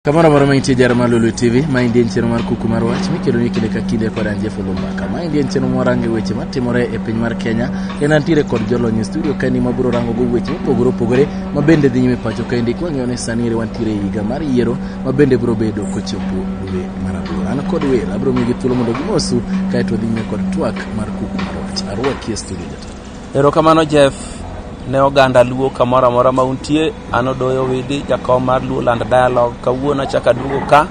Kamoro amora ma intie jara mar Lolwe TV, ma endi en chenro mar kuku mar wach mikelo ni kinde ka kinde kod an Jeff Olumbaka. Ma endi en chenro mwarango e weche matimore e piny mar Kenya. Kendo antiere kod jolony e studio kaendi mabiro rango go weche mopogore opogore ma bende dhi nyime pacho kaendi kwang'iyo ni sani eri wantiere e higa mar yiero ma bende biro bedo kochopo dwe mar aboro. An kod welo abiro miyogi thuolo mondo gimosu kaeto wadhi nyime kod twak mar kuku mar wach. Arwaki e studio jatelo. Erokamano Jeff ne oganda Luo kamoro amora ma untie. An Odoyo Widi, jakom mar Luo Land Dialogue. Kawuono achako aduogo ka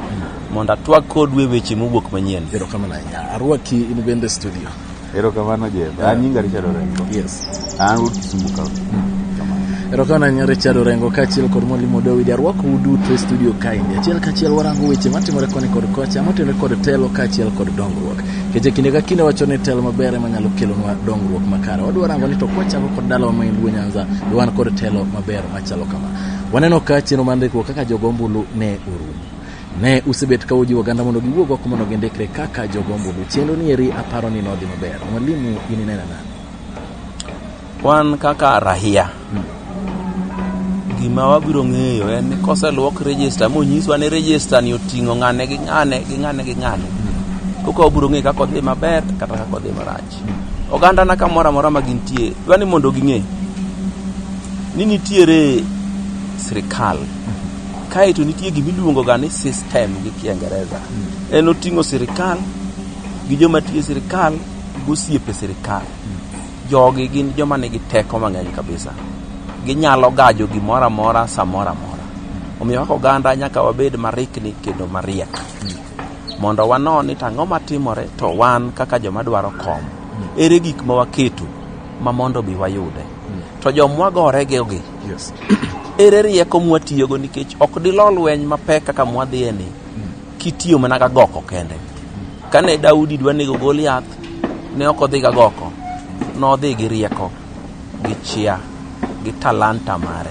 mondo atwag kodu e weche mowuok manyien. Erokamano ahinya. Arwaki in bende e studio. Erokamano Jeff. An nyinga Richard Orengo. Yes. An wuod Kisumu County. Erokamano ahinya Richard Orengo kaachiel kod Mwalimu Dawidi. Arwakou duto e studio kaendi. Achiel kachiel warango weche matimore koni kod kocha motenore kod telo kaachiel kod dongruok. Nikech e kinde ka kinde wacho ni telo maber ema nyalo kelonwa dongruok makare. Wadwa rango ni to kwachako kod dalawa ma en Luo Nyanza, be wan kod telo maber machalo kama. Waneno ka chenro mar ndikruok kaka jogo ombulu ne orumo. Ne usebet ka ujiwo oganda mondo giwuog oko mondo gindikre kaka jogo ombulu. Chenro ni eri aparo ni nodhi maber. Mwalimu in ineno nade? Wan kaka rahia, gima wabiro ng'eyo en ni koseluok register monyiswa ni register ni oting'o ng'ane gi ng'ane gi ng'ane gi ng'ane, koka wabiro ng'eyo kaka odhi maber kata kaka odhi marach. Oganda na kamoro amora ma gintie, dwa ni mondo ging'e ni nitiere sirikal kaeto nitie gima iluongo ga ni system gi Kiingereza. En oting'o sirikal gi joma tiyo e sirikal gi osiepe sirikal. Jogi gin joma nigi teko mang'eny kabisa. Ginyalo gajo gimoro amora samoro amora. Omiyo kaka oganda nyaka wabed marikni kendo mariek. Mondo wanon ni to ang'o matimore to wan kaka joma dwaro kom. Ere gik ma waketo ma mondo bi wayude. To jomwagore gi gi Yes. ere rieko mwatiyogo nikech ok dilo lweny mapek kaka mwadhiye ni kitiyo mana gagoko kende. Kane Daudi dwa nego Goliath, ne ok odhi gagoko, nodhi gi rieko, gi chia, gi talanta mare,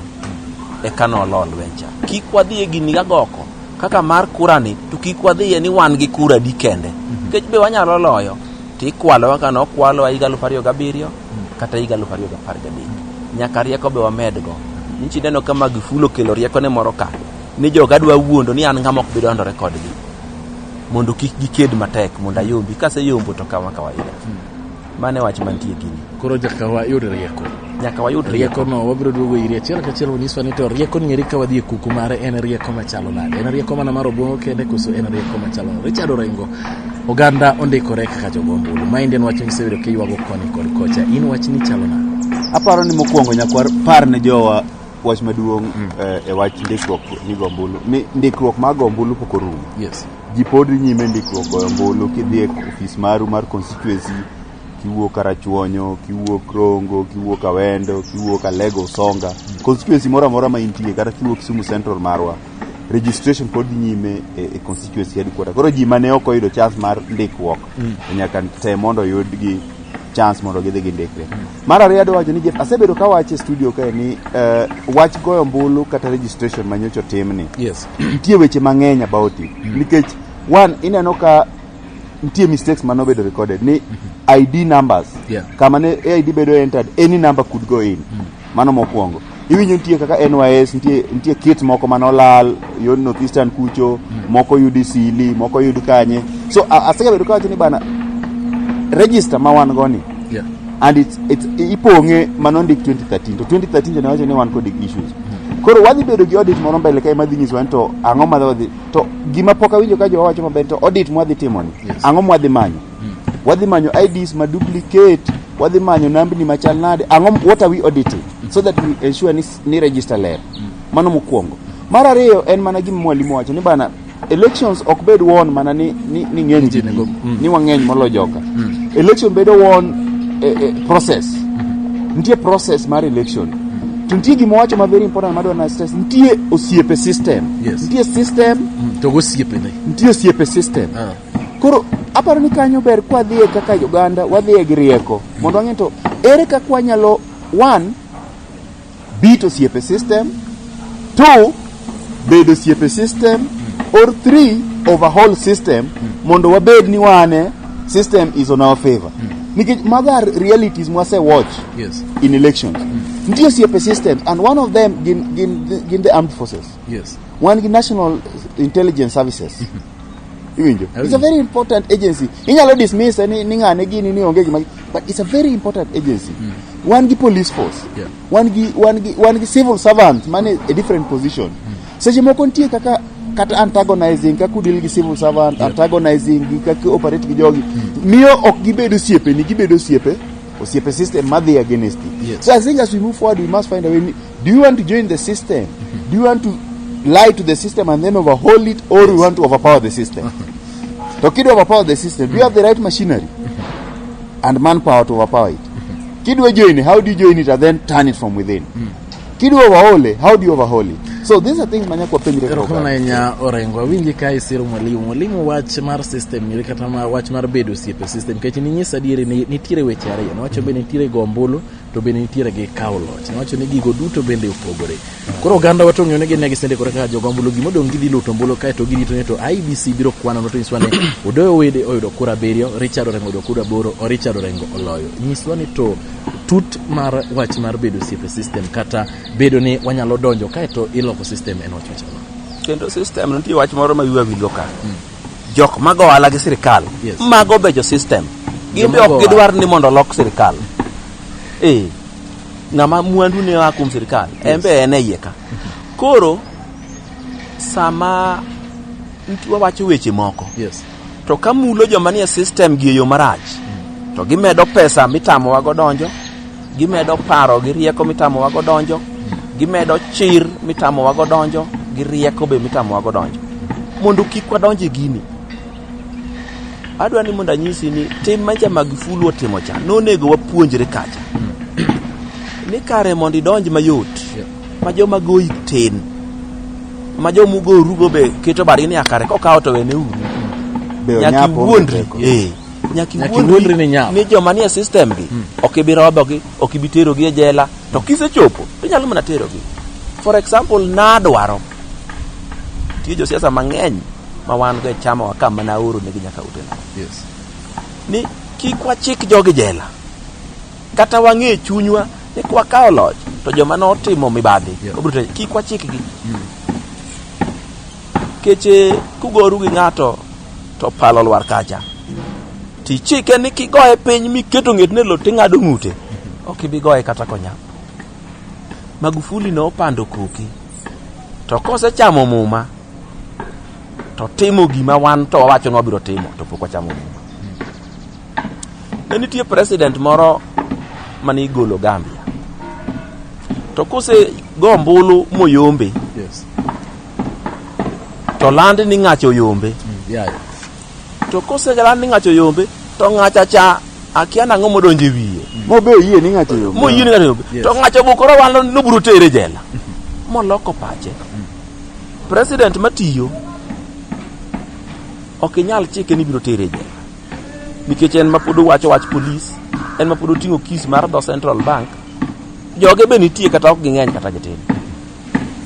eka nolo lweny cha. Kik wadhi e gini gagoko, kaka mar kura ni, to kik wadhiye ni wan gi kura di kende. Nikech be wanyalo loyo, to ikwalo kaka nokwalowa higa 2007 kata higa 2013. Nyaka rieko be wamedgo. Nyichi ineno ka Magufuli okelo riekone moro ka, ni joga dwa wuondo ni an ng'ama ok bi dondore kodgi mondo kik giked matek mondo ayombi kaseyombo to kama kawaida mano e wach mantie gini Koro nyaka wayud rieko. nyaka wayud rieko no wabiro duogo iri achiel kachiel onyiswa ni to rieko ni eri ka wadhi e kuku mare en rieko machalo nade en rieko mana mar obwongo kende koso en rieko machalo nade Richard Orengo oganda ondikore kaka jogo ombulu ma endi en wach miseyudo kiywago koni kod kocha in wach ni chalo nade Aparo ni mokwongo nyaka wapar ne jowa wach maduong' e wach ndikruok ni go ombulu. Ni ndikruok mar go ombulu pok orumo. Yes. Ji pod dhi nyime ndikruok goyo ombulu kidhi e ofis maru mar constituency, kiwuok Karachuonyo, kiwuok Rongo, kiwuok Awendo, kiwuok Alego Usonga, constituency moro amora ma intie kata kiwuok Kisumu Central marwa, registration pod dhi nyime e constituency headquarter. Koro ji mane ok oyudo chance mar ndikruok nyaka tem mondo oyudgi chance mondo gidhi gindikre. Mar ariyo adwa wacho ni Jeff, asebedo kawacho e studio kae ni wach goyo ombulu kata registration manyocha otimni nitie weche mang'eny about it nikech one ineno ka nitie mistakes manobedo recorded ni ID numbers kama ne ID bedo entered, any number could go in. Mano mokwongo. Iwinjo nitie kaka NYS nitie kit moko manolal yo North Eastern kucho, moko yudi Sili, moko yud kanye. So asebedo kawacho ni bana register ma wan go ni and it's ipong'e manondik 2013 to 2013 to newacho ni wan kod issues. Koro wadhi bedo gi audit moro mbele kae madhi nyisowa ni to ang'o ma wadhi to gima pok awinjo ka jowa wacho maber to audit mwadhi timo ni ang'o mwadhi manyo? Wadhi manyo IDs ma duplicate, wadhi manyo nambni machal nade, ang'o, what are we auditing so that we ensure ni register ler. Mano mokwongo. Mar ariyo en mana gima mwalimu wacho ni bana elections ok bed won mana ni ng'eny ji ni wang'eny molo joka. Election bedo won e process. Nitie process mar election. To nitie gima wacho ma very important madwa na stress, nitie osiepe system. Nitie system to gosiepene. Nitie osiepe system. Koro aparo ni kanyo ber kwadhiye kaka oganda, wadhiye gi rieko mondo wang'e to ere kaka wanyalo one beat osiepe system, two bedo osiepe system, or three overhaul system mondo wabed ni wane system is on our favor. Nikech mago are realities mwase watch in elections. Nitie osiepe systems and one of them gin the armed forces. Wan gi National Intelligence Services. Iwinjo? It's a very important agency. Inyalo dismiss ni ng'ane gini ni onge gima, but it's a very important agency. Wan gi police force. Wan gi civil servants mane a different position. Seche moko nitie kaka kata antagonizing kaka udil gi civil servant, antagonizing gi kaka operate gi jogi. Miyo ok gibed osiepeni, gibedo osiepe system madhi against it. So I think as we move forward, we must find a way. Do you want to join the system? Do you want to lie to the system and then overhaul it, or you want to overpower the system? To kidwa overpower the system, do you have the right machinery and manpower to overpower it? Kidwa join it, how do you join it and then turn it from within? Kidwa overhaul it, how do you overhaul it? So these are things manyaka wapenjre kaka Erokamano oganda. Ahinya Orengo. Awinji ka isiro mwalimu. Mwalimu, wach mar system ni kata ma wach mar bedo osiepe system nikech ninyisa adieri ni nitiere weche ariyo. Niwacho be nitiere go ombulu to bende nitiere gi kawo loch. Niwacho ni gigo duto bende opogore. Koro oganda wa to ong'eyo ni gin ne gisendikore kaka jogo ombulu. Gimodong' gidhi luto ombulu kaeto girito ni to IEBC biro kwano no to nyiswa ni Odoyo Wede oyudo kura 7, Richard Orengo oyudo kura 8, o Richard Orengo oloyo. Nyiswa ni to tut mar wach mar bedo osiepe system kata bedo ni wanyalo donjo kaeto iloko system en wach machalo. Kendo system nitie wach moro ma wiwa wilgo ka. Jok mago ohala gi sirikal, mago becho system. Gin be Joma go ok gidwar ni mondo olok sirikal. Ng'ama mwandu ne oa kuom sirikal, en be en e iye ka. Koro sama wawacho weche moko, to ka mulo joma nie system gi e yo marach, to gimedo pesa mitamowa go donjo, gimedo paro gi rieko mitamowa go donjo, gimedo chir mitamowa go donjo, gi rieko be mitamowa go donjo mondo kik wadonj e gini. Adwa ni mondo anyisi ni tim mancha Magufuli otimo cha nonego wapuonjre kacha ni kare mondo idonj mayot ma joma goyi tin ma jomugorugo be keto badgi ni akare kokawo to wene uru. Be Nyaka onyap onge iwuondri teko. Nyaka Nyaka iwuondri ni nyap. Ni joma nie system gi ok ibi rodhogi, ok ibi terogi e jela, to kisechopo to inyalo mana terogi. For example, nadwaro nitie josiasa mang'eny ma wan go e chama wa ka mana aoro negi nyaka utena ni kik wachik jogi jela, kata wang'e chunywa ni kwakawo loch to joma notimo mibadhi obiro tero, kik wachikgi. Keche kugoru gi ng'ato to palo olwar kacha tichike ni kigoye piny miketo ng'etne lo ting'ado ng'ute, ok ibi goye kata konyap. Magufuli nopando koke to kosechamo muma to timo gima wan to wawacho ni wabiro timo to pok wachamo muma. Ne nitie president moro mane igolo Gambia to kose go ombulu moyombe to land ni ng'acho oyombe. To koseland ni ng'acho oyombe to ng'acha cha akia nang'o modonjo e wiye. Mobe oyie ni ng'acho oyombe. Moyie ni ng'acho oyombe. To ng'acho go koro wan nobiro tere jela moloko pache. President matiyo ok inyal chike ni biro tere e jela nikech en ma pod owacho wach polis, en ma pod oting'o keys mar dho Central Bank, joge be nitie kata ok ging'eny kata gitin.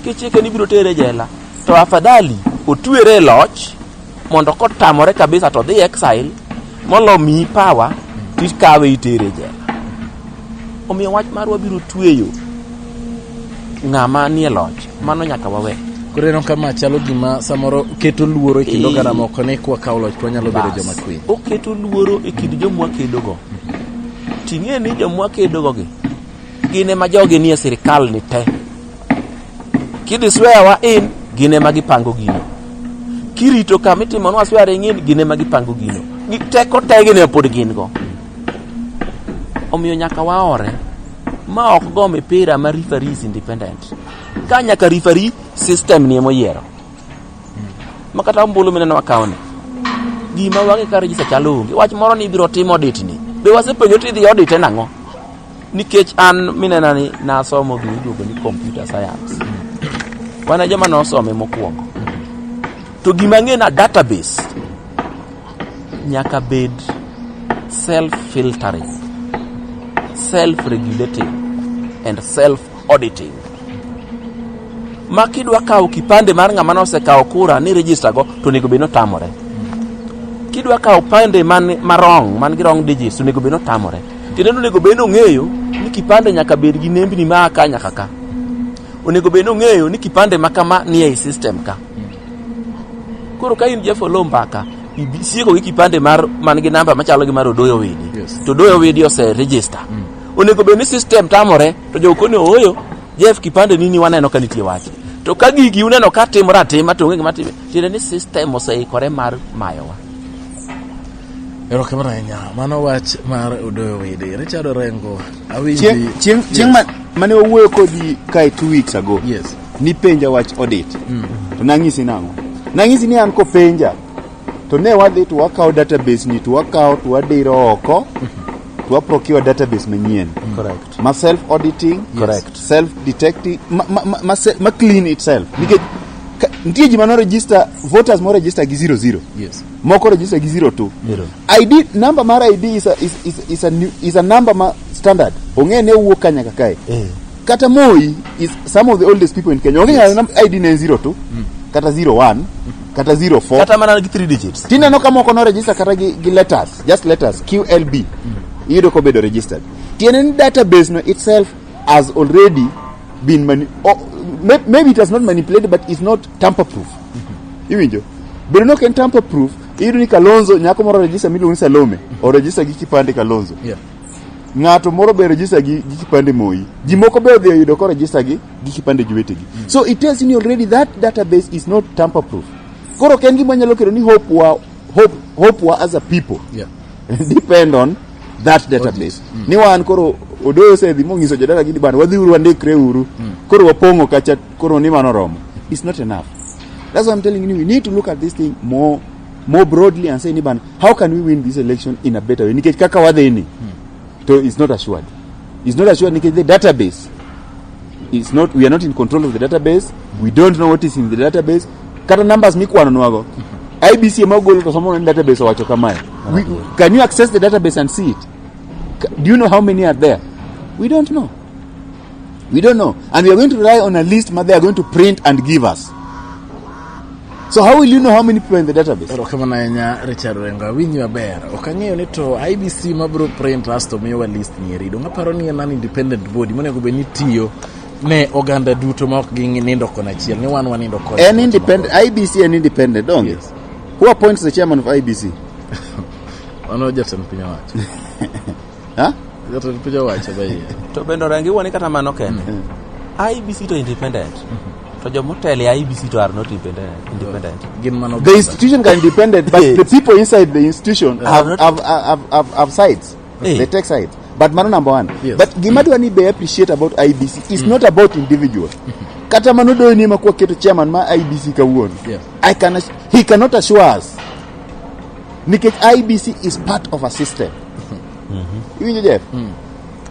Kichike ni biro tere e jela to afadhali otwere e loch mondo kotamore kabisa to dhi exile molo miyi power tikawe itere e jela. Omiyo wach marwa biro tweyo ng'ama nie loch mano nyaka wawe. Koro ineno kama chalo gima samoro keto luoro e kind oganda moko ni kwakawo loch to wanyalo bedo Bas. joma kwiny. Oketo luoro e kind jomwa kedogo. Ting'e ni jomwa kedogo gi gin ema jogi nie sirikal ni te. Kidhi swear in, gin ema gipango gino. Kirito kama itimonwa swearing in, gin ema gipango gino. Gi teko te gin ema pod gin go. Omiyo nyaka waore ma ok go mipira ma referee is independent. Ka nyaka referee system ni emoyiero. Ma kata ombulu mineno wakawni gima wang'e ka register chalo onge. Wach moro ni ibiro tim audit ni. Be wasepenjo to idhi audit e nang'o? Nikech an minena ni nasomo gima iluongo ni computer science. Wan e joma nosome mokwongo. To gima ang'e na database nyaka bed self-filtering, self-regulating and self-auditing. Ma kidwa kawo kipande mar ng'ama nosekawo kura ni register go to onego bed ni otamore. Kidwa kawo pande man marong man gi wrong digits, onego bed notamore. Tiende ni onego bed nong'eyo ni kipande nyaka bed gi nembni ma ka nyaka ka. Onego bed nong'eyo ni kipande ma kama ni ei system ka. Koro ka in Jeff Oloo Mbaka, sieko gi kipande mar man gi namba machalo gi mar Odoyo Widi. To Odoyo Widi ose register. Onego bed ni system tamore to jogo koni ooyo Jeff kipande nini waneno ka nitie wach. To ka gigi uneno ka timore atima to onge gima timre. Tiende ni system oseikore mar mayowa. Erokamano ahinya. Mano wach mar Odoyo Widi. Richard Orengo, awinji. Chieng' mane wawuoyo kodi kae 2 weeks ago, nipenja wach audit, to nang'isi nang'o? Nang'isi ni an kopenja to ne wadhi to wakawo database ni, to wakawo to wadiro oko, to wa procure database manyien. Ma self auditing, self detecting, ma clean itself, nikech nitie ji mano register, voters mo register gi 00, moko register gi 02. ID number mar ID is a number ma standard, ong'e ne wuok ka nyaka kae. Kata Moi is some of the oldest people in Kenya, ong'e ID ne en 02 kata 01 kata 04. Kata mana gi 3 digits. Tineno ka moko no register kata gi letters, just letters QLB, iyudo kobedo registered. Tiende ni database no itself has already been oh, maybe it has not manipulated, but it's not tamper proof. Iwinjo bedo ni ok en tamper proof. Iyudo ni Kalonzo, nyako moro register miluongo ni Salome, o register gi kipande Kalonzo. Ng'ato moro be register gi kipande Moi. Ji moko be odhi oyudo ko register gi kipande jowetegi. So it tells you already that database is not tamper proof. Koro ok en gima nyalo kelo ni hope wa as a people depend on that database, ni wan koro Odoyo osedhi mong'iso jodala gi ni bana wadhi uru wandikre uru, koro wapong'o kacha, koro ni mano romo. It's not enough. That's why I'm telling you, we need to look at this thing more broadly and say ni bana, how can we win this election in a better way? Nikech kaka wadhi ni to it's not assured. It's not assured nikech the database is not, we are not in control of the database. We don't know what is in the database. Kata numbers mikwano nwago, IEBC ema ogolo, to someone in database owacho kamae. Can you access the database and see it? Do you know how many are there? We don't know. We don't know, and we are going to rely on a list ma they are going to print and give us. So how will you know how many people are in the database? Erokamano ahinya, Richard Orengo, awinji maber. Ok ang'eyo ni to IEBC mabiro print asto miyowa list ni eri. Dong' aparo ni en an independent body monego bed ni tiyo ne oganda duto ma ok ginindo kona achiel ni wan wanindo koni. En independent, IEBC en independent, donge? Yes. Who appoints the chairman of IEBC? Mano jatend piny owacho. Huh? Jatend piny owacho ba iye. To bende Orengo iwuo ni kata mano kende. IEBC to independent. To jomotelo e IEBC to are not independent. Gin mano. The institution can independent, but the people inside the institution Have have sides. They take sides. But mano number one. But gima dwa ni be appreciate about IEBC is not about individual. Kata mano doyo ni ema kwa keto chairman ma IEBC kawuono. He cannot assure us. Nikech IEBC is part of a system. Iwinjo, Jeff?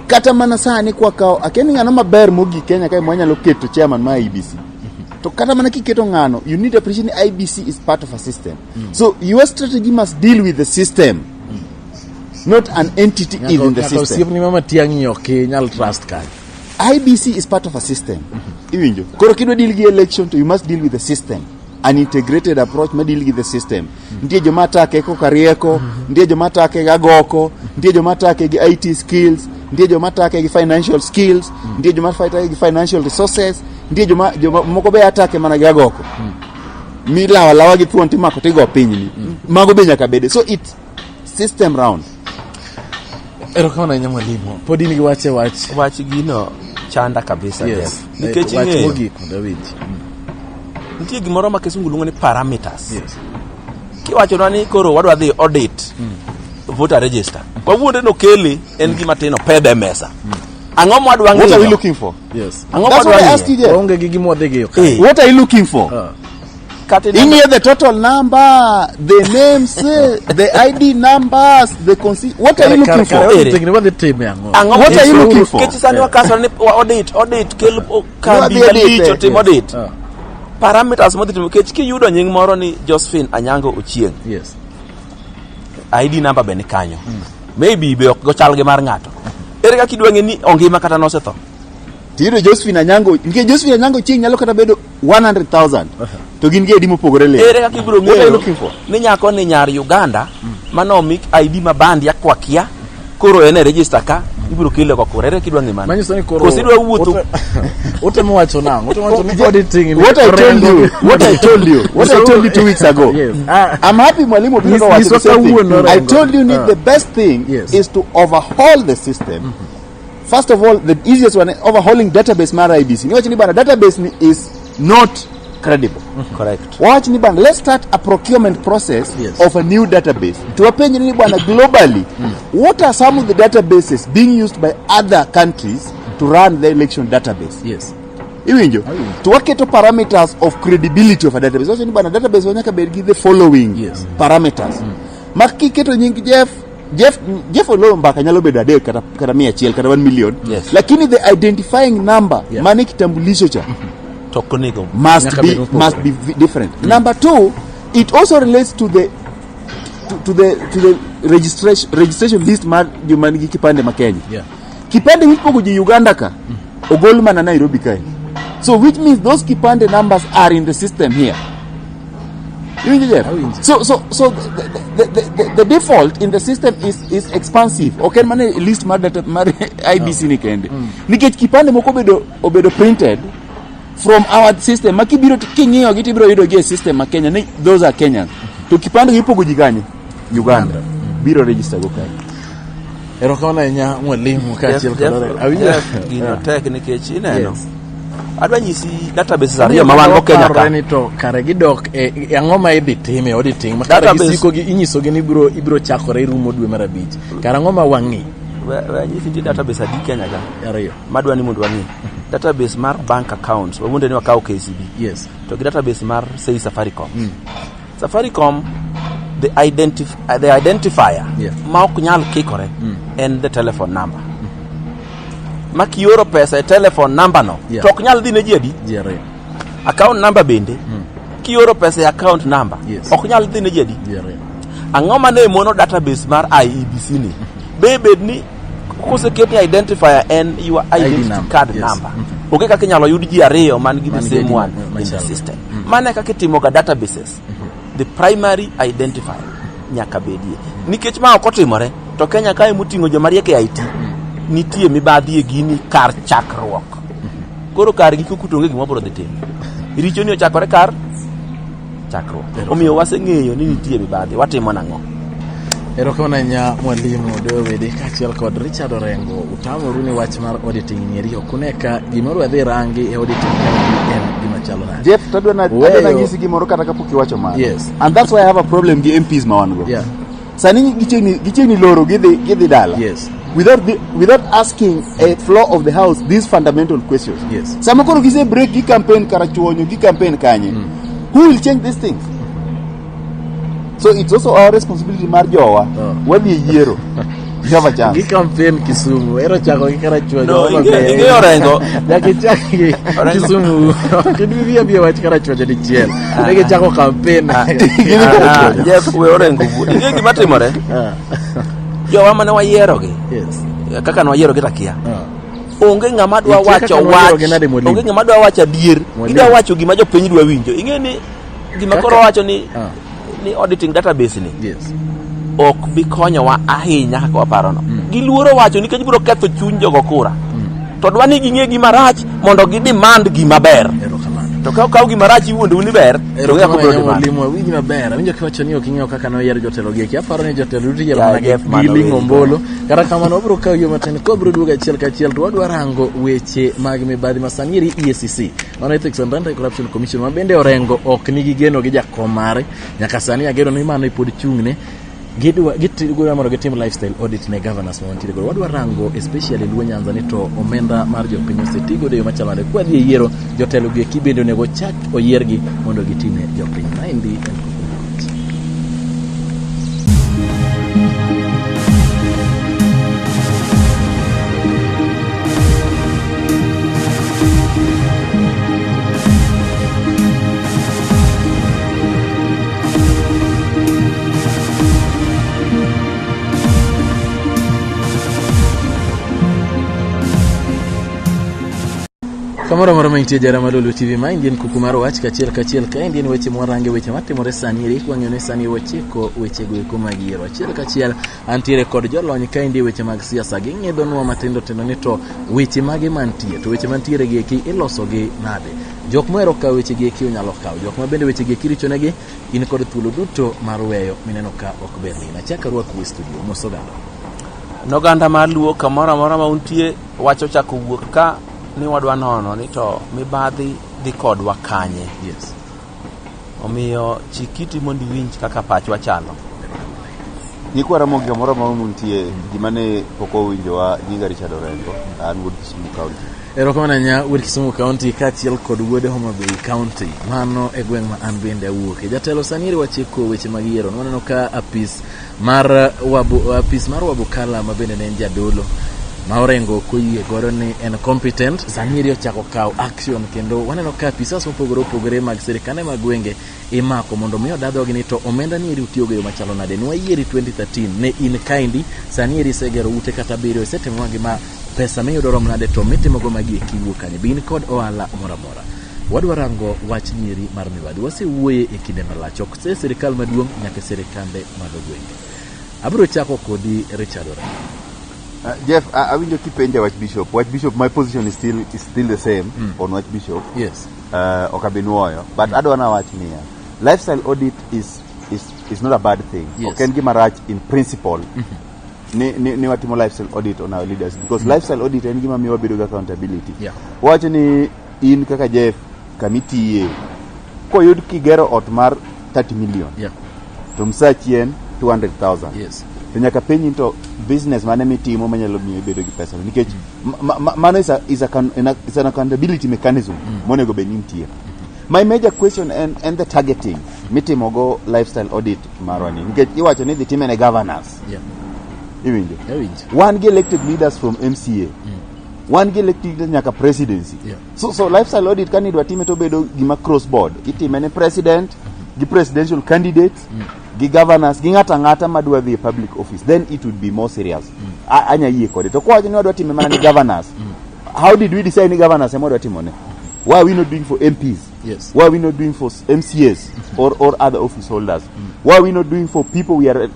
Kata mana sani kwa kawo akia ni ng'ano maber mogik Kenya kae mwanyalo keto chairman ma IEBC. To kata mana kiketo ng'ano, you need to appreciate ni IEBC is part of a system. So your strategy must deal with the system, not an entity within the Nyaka system. osiepni ma Matiang'i ok inyal trust kanyo. IEBC is part of a system. Iwinjo? Koro kidwa deal gi election to you must deal with the system. An integrated approach ma deal gi the system. Nitie joma atake koka rieko, nitie joma atake gi agoko, nitie joma atake gi IT skills, nitie joma atake gi financial skills, nitie joma atake gi financial resources, nitie joma moko be atake mana gi agoko. Milawo alawa gi thuon timako tigo pinyni. Mago be nyaka bede. So it's system round. Erokamano ahinya, mwalimu. Pod in gi wach e wach. Wach gino chanda kabisa. Jeff. Nikech Wach ing'eyo mogik mondo awinji. Nitie gimoro ma kisungu luongo ni parameters. Kiwachonwa ni koro wadwa dhi audit voter register. Wawuonde nokele en gima tin opedhe e mesa. Ang'o mwadwa What are we ng'iyo? looking for? Ang'o That's mwadwa what I asked you ng'iyo? there. Waonge gi gima wadhi giyo ka. What are you looking for? Kata ineno- Ing'iyo the total number, the names, the ID numbers, the what are you looking for? Ere. Tingni wadhi time ang'o? Ang'o What are you looking for? Nikech sani wakasore ni audit kel kambi Nwadhi audit, malich eh. otim audit. Parameters modhi timo, nikech kiyudo nying moro ni Josephine Anyango Ochieng. ID number be ni kanyo. Maybe be ok gochal gi mar ng'ato. Ere kaka idwa ng'e ni ongima kata nosetho? Tiyudo Josephine Anyango, nikech Josephine Anyango chieng' nyalo kata bedo 100,000 to gin gi ID mopogore lero. Ere kaka ibiro What are you ng'eyo looking for? ni nyako ni nyar Uganda manomi ID ma bandia kwakia koro en e register ka ibiro kele go kura. Ere kidwa ng'e mano? Manyiso ni koro Koso idwa wuotho utemo wacho nang'o? Utemo wacho ni auditing ni What I told you, what I told you, what I told you 2 weeks ago. Yes. Ah. I'm happy Mwalimu Obiro Nyis- nowacho nyiswa the same thing. kawuono, I Orengo. told you Ah. the best thing Yes. is to overhaul the system. First of all, the easiest one, overhauling database mar IEBC. Niwacho ni bana database ni is not credible. Correct. Wawach ni bana let's start a procurement process Yes. of a new database. Tuwapenje ni bwana globally, what are some of the databases being used by other countries to run the election database? Yes. Iwinjo? Awinjo. To waketo parameters of credibility of a database. Wacho ni bana database wa nyaka bed gi the following Yes. parameters. Ma kiketo nying Jeff Jeff Jeff Oloo Mbaka nyalo bedo adek kata 100 kata 1 million. Yes. Lakini the identifying number Yeah. mane kitambulisho cha To ok onego. must Nyaka be bed mopogore. must be different. Number two, it also relates to the registration list mar joma nigi kipande ma Kenya. Yeah. Kipande mipogo ji Uganda ka ogol mana Nairobi kae. So which means those kipande numbers are in the system here. Iwinjo Jeff? Awinjo. So the default in the system is expansive. Ok en mana e list mar data mar IEBC ni kende. Nikech kipande moko obedo printed from our system ma kibiro king'iyo gi tibiro yudo gi e system ma Kenya ni those are Kenyans. To kipande gi ipogo ji kanye? Uganda. Biro register go kae. Erokamano ahinya mwalimu kaachiel kod Orengo. Awinjo. Jeff, gino tek nikech ineno. Yes. Adwa nyisi databases ariyo ma wan go Kenya Parore ka. ni to kare gidok e ang'o ma idhi time auditing ma kare Database. gisiko gi inyisogi ni ibiro chakore rumo dwe mar abich. Kare ang'o ma wang'i? We anyisi nitie database adi Kenya ka Ariyo. madwa ni mondo wang'i. Database mar bank accounts, wawuonde ni wakawo KCB. Yes. To gi database mar say Safaricom. Safaricom the identifier Yeah. ma ok nyal kikore en the telephone number. Ma kioro pesa e telephone number no Yeah. to ok nyal dhi ne ji adi. Ji ariyo. Account number bende kioro pesa e account number Yes. ok nyal dhi ne ji adi. Ji ariyo. Ang'o mane mono database mar IEBC ni be bed ni koseket ni identifier en your identity number, card yes. number onge kaka inyalo yud ji ariyo man gi the Man gi same ID one in the machalre. system. Mano e kaka itimoga databases. The primary identifier nyaka bedie nikech ma ok otimore to Kenya kae moting'o joma riek e IT nitie mibadhi e gini kar chakruok. Koro kar giko kuto onge gima wabiro dhi timo. Richo ni ochakore kar chakruok, omiyo waseng'eyo ni nitie mibadhi. Watimo nang'o? Erokamano ahinya mwalimu Dowedi kaachiel kod Richard Orengo. Utamoru ni wach mar auditing nieri ok une ka gimoro wadhi rangi e auditing en gima chalo nade. Jeff, tadwa na Weyo. adwa na nyisi gimoro kata kapok iwacho mano. Yes. And that's why I have a problem gi MPs ma wan go. Yeah. Sani gichiegni loro gidhi dala. Yes. Without asking a floor of the house these fundamental questions. Yes. Sama koro gise break gi campaign Karachuonyo gi campaign kanye. Who will change these things? So it's also our responsibility mar jowa. Oh. Wadhi e yiero. You have a chance. Gi campaign Kisumu, ero chako gi Karachuonyo. No, Homa Bay. ing'eyo Orengo. Nyaka ichak gi Orengo. Kisumu. Ok idhi abi wach Karachuonyo dichiel. Ne gichako campaign. Ah, Jeff, we Orengo wuo. Ing'e gima timore? Ah, Jowa mane wayierogi, Yes. kaka ne wayierogi takia. Ah. Onge ng'ama dwa Nitie wacho kaka nowayierogi wach. nade, mwalimu? Onge ng'ama dwa wacho adier. Mwalimu. Gidwa wacho gima jopiny dwa winjo. Ing'e ni gima Kaka- koro wacho ni Ah. ni auditing database ni Yes. ok bi konyowa ahinya kaka waparono. Giluoro wacho nikech biro ketho chuny jogo kura. To dwa ni ging'e gima rach mondo gi demand gima ber. Erokamano. To ka okaw gima rach iwuondou ni ber, to onge kaka Erokamano obiro ahinya demand. mwalimu, awinji maber. Awinjo kiwacho ni ok ing'eyo kaka noyier jotelo gi eki. Aparo ni jotelo duto iyiero Ya, mana gi Jeff, mano gi ling'o weri. ombulu. Kata kamano wabiro kawo yo matin ka wabiro duogo achiel kachiel to wadwa rango weche mag mibadhi ma sani eri EACC. Mano Ethics and Anti-Corruption Commission ma bende Orengo ok nigi geno gi jakom mare. Nyaka sani ageno ni mano pod chung'ne. Gidwa gidwa mondo gitim lifestyle audit ne governors ma wantiere godo. Wadwa rango especially Luo Nyanza ni to omenda mar jopiny oseti godo e yo machalo nade. Kwadhi e yiero jotelo gi eki bende onego chak oyiergi mondo gitine jopiny. Maendi en Koch. Kamoro amora ma intie jara mar Lolwe TV, ma en kuku mar wach kachiel kachiel ka en weche mwarange weche matimore sani eri kwang'iyo ni sani wachiko wechego eko mag yiero achiel kachiel antiere kod jolony ka endi weche mag siasa ging'idhonwa matindo tindo ni to weche mage mantie to weche mantiere gi eki iloso gi nade jok mohero kawo weche gi eki onyalo kawo jok ma bende weche gi eki richonegi in kod thuolo duto mar weyo mineno ka ok berni achak arwaku e studio mos oganda. Noganda mar Luo kamoro amora ma untie wach ochako wuok ka ni wadwa nono ni to mibadhi dhi kodwa kanye. Omiyo chik iti mondo iwinj kaka pachwa chalo. Nyikwa Ramogi kamoro amora muntie, gima ne pok owinjowa, nyinga Richard Orengo, an wuod Kisumu County. Erokamano ahinya wuod Kisumu County kaachiel kod wuod Homa Bay County. Mano e gweng' ma an bende awuoke. Jatelo sani eri wachiko weche mag yiero. Waneno ka apis mar Wabukala ma bende ne en jadolo ma Orengo ok oyie godo ni en competent sani eri ochako kawo action kendo waneno ka apisas mopogore opogore mag sirikande mag gwenge imako mondo mi odadhogi ni to omenda ni eri utiyogo e yo machalo nade. Nwayieri 2013 ne in kaendi sani eri isegero ute kata abiriyo isetimo magi ma pesa miyudo rom nade to mitimogo magi eki wuok kanye be in kod ohala moro amora. Wadwa rango wach nyiri mar mibadhi wasewuoye e kinde malach ok e sirikal maduong' nyaka e sirikande mag gwenge. Abiro chako kodi Richard Orengo. Jeff, awinjo kipenja wach bishop. Wach bishop, my position is still the same on wach bishop. Ok abi nuoyo. But adwa na wach niya. Lifestyle audit is not a bad thing. Ok en gima rach in principle. Ni watimo lifestyle audit on our leaders because lifestyle audit en gima miyo wabedo gi accountability. Wacho ni in kaka Jeff kamitiye koyud kigero ot mar 30 million to msachi en 200,000 to nyaka penji ni to business mane mitimo manyalo miyo ibedo gi pesa nikech mano is an accountability mechanism monego bed ni nitie. My major question en the targeting mitimogo lifestyle audit marwa ni, nikech iwacho ni idhi time ne governors. Iwinjo? Awinjo. Wan gi elected leaders from MCA, wan gi elected leaders nyaka presidency. So lifestyle audit ka nidwa time to bedo gima cross board, itime ne president gi presidential candidates gi governors gi ng'ato ang'ata madwa dhi e public office, then it would be more serious. Anya yie kode. To kwawacho ni wadwa time mana ne governors, how did we decide ni governors ema wadwa timone? Why are we not doing for MPs? Why are we not doing for MCAs or other office holders? Why are we not doing for people we are